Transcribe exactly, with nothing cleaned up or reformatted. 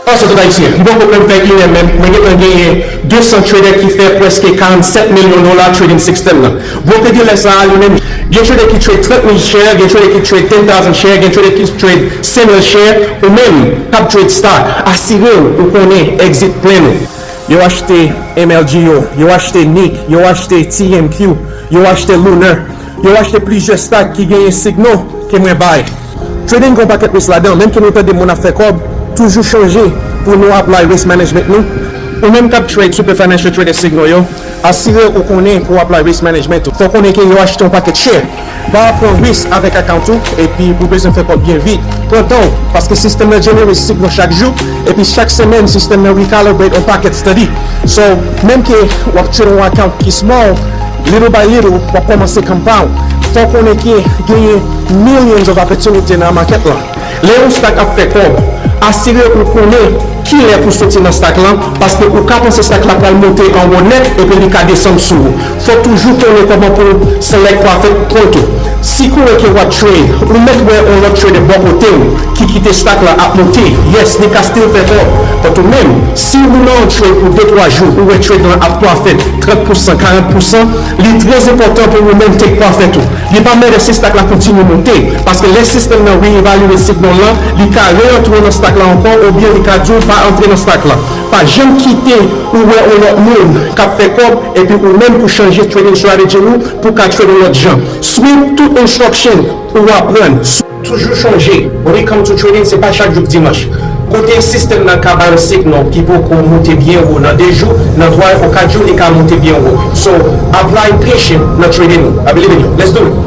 Sa se tout ayisyen. M poko menm fè inè menm, mwen gentan genyen de san trader ki fè prèske karannsenk milyon dola trading system nan. Broker dealer sa a li menm, gen trader ki trade trant mil share, gen trader ki trade ten thousand share, gen trader ki trade senk mil share, ou menm k ap trade stock, asire w ou konnen exit plan ou. Yo achte M L G yo, yo achte Nick, yo achte T M Q, yo achte Lunar, yo achte plizyè stock ki genyen signal ke mwen bay. Trading gen yon pakèt risk ladan, menm ke nou tande moun ap fè kòb, toujou chonje pou nou apply risk management nou. Ou menm k ap trade Super Financial Trading Signal yo, asire ou konnen pou w apply risk management ou. Fò w konnen ke yo achte yon pakèt share. Pa pran risk avèk account ou, epi pou bezwen fè kòb byen vit. Pran tan w, paske sistèm nan generate signal chak jou, epi chak semèn sistèm nan recalibrate yon pakèt study. So, menm ke w ap trade yon account ki small, little by little, w ap kòmanse compound. Fò w konnen ke genyen millions of opportunity nan market lan. Lè yon stock ap fè kòb, asire ou konnen kilè pou soti nan stock lan, paske ou ka panse stock la pral monte anwo nèt epi li ka desann sou ou. Fò w toujou konnen kòman pou w select profit point ou. Si kounye ke w ap trade, ou mèt wè yon lòt trader bò kote w ki kite stock la ap monte, yes, li ka still fè kòb. But ou menm, si ou nan yon trade pou de twa jou, ou wè trade lan ap profit trant pousan, karant pousan, li trè enpòtan pou ou menm take profit ou. Li pa mèt si stock la kontinye monte, paske lè sistèm nan re-evaluate signal lan, li ka re-antre nan stock la ankò, oubyen li ka di w pa antre nan stock la. Pa janm kite ou wè yon lòt moun k ap fè kòb, epi ou menm pou chanje trading strategy ou, pou ka trade yon lòt jan. Swiv tout instruction ou aprann. Toujou chonje, when it come to trading, se pa chak jou k dimanch. Kote sistèm nan ka ba yon signal ki poko monte byen wo nan de jou, nan twa ou kat jou, li ka monte byen wo. So, apply patient nan trading ou. I believe in you. Let's do it.